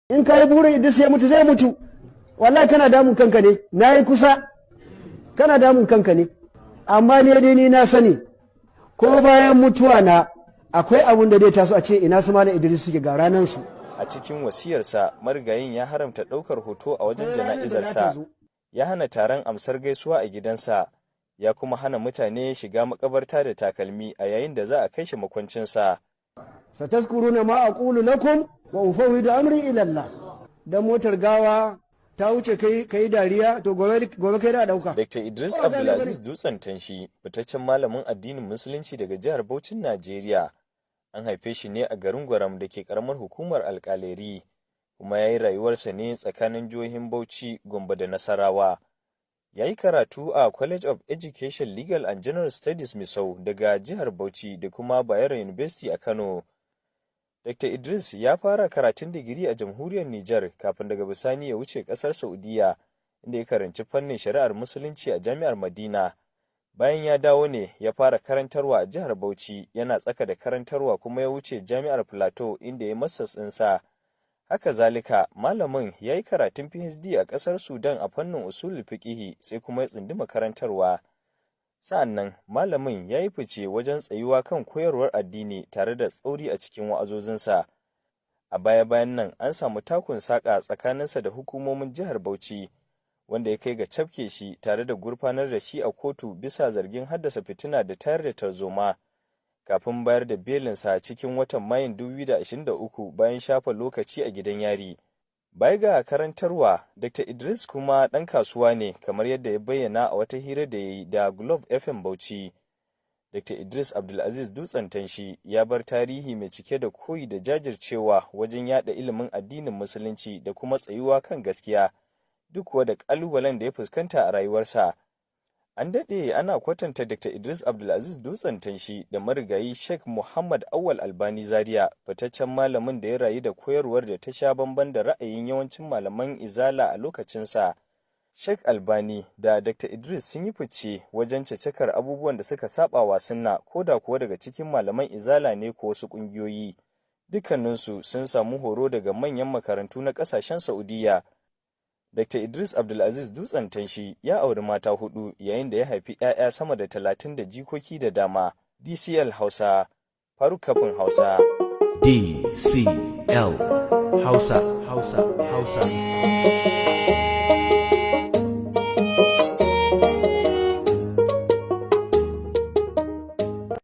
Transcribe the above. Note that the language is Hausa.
In ka yi burin Idris ya mutu, zai mutu. Wallahi kana damun kanka ne. Na yi kusa, kana damun kanka ne. Amma ne dai ni na sani, ko bayan mutuwa na, akwai abun da zai taso a ce ina su Malam Idris suke, ga ranar su. A cikin wasiyarsa, marigayin ya haramta ɗaukar hoto a wajen jana'izarsa, ya hana taron amsar gaisuwa a gidansa, ya kuma hana mutane shiga makabarta da takalmi a yayin da za a kai shi makwancinsa. ستذكرون ما أقول لكم وأفوض أمري إلى الله. Dan motar gawa ta wuce kai kai dariya, to gobe gobe kai da dauka. Dr. Idris Abdulaziz Dutsen Tanshi, fitaccen malamin addinin Musulunci daga jihar Bauchin Najeriya. An haife shi ne a garin Gwaram da ke karamar hukumar Alƙaleri, kuma ya yi rayuwarsa ne tsakanin jihohin Bauchi, Gombe da Nasarawa. Ya yi karatu a College of Education, Legal and General Studies Misau daga jihar Bauchi da kuma Bayero University a Kano. Dr. Idris ya fara karatun digiri a Jamhuriyar Nijar kafin daga bisani ya wuce ƙasar Saudiya, inda ya karanci fannin shari'ar Musulunci a Jami'ar Madina. Bayan ya dawo ne ya fara karantarwa a jihar Bauchi, yana tsaka da karantarwa kuma ya wuce Jami'ar Plateau, inda ya masters ɗinsa. Haka zalika, malamin ya yi karatun PhD a ƙasar Sudan a fannin usulul fiqihi, sai kuma ya tsunduma karantarwa. Sa'an malamin ya yi fice wajen tsayuwa kan koyarwar addini tare da tsauri a cikin wa'azozinsa. A baya-bayan nan an samu takun saƙa tsakaninsa da hukumomin jihar Bauchi, wanda ya kai ga cafke shi tare da gurfanar da shi a kotu bisa zargin haddasa fitina da tayar da tarzoma, kafin bayar da belinsa cikin watan Mayun 2023 bayan shafe lokaci a gidan yari. Baya ga karantarwa, Dr. Idris kuma ɗan kasuwa ne, kamar yadda ya bayyana a wata hira da ya yi da Globe FM Bauchi. Dr. Idris Abdulaziz Dutsen Tanshi ya bar tarihi mai cike da koyi da jajircewa wajen yada ilimin addinin Musulunci da kuma tsayuwa kan gaskiya, duk kuwa da ƙalubalen da ya fuskanta a rayuwarsa. An daɗe ana kwatanta Dr. Idris Abdulaziz Dutsen Tanshi da marigayi Sheikh Muhammad Awwal Albani Zaria, fitaccen malamin da ya rayu da koyarwar da ta sha bamban da ra'ayin yawancin malaman Izala a lokacinsa. Sheikh Albani da Dr. Idris sun yi fice wajen caccakar abubuwan da suka saba wa sunna, ko da kuwa daga cikin malaman Izala ne ko wasu ƙungiyoyi. Dukkaninsu sun samu horo daga manyan makarantu na ƙasashen Saudiyya. Dr. Idris Abdulaziz Dutsen Tanshi ya auri mata hudu, yayin da ya haifi 'ya'ya sama da 30 da jikoki da dama. DCL Hausa, Faruk Kafin Hausa. DCL Hausa, Hausa, Hausa.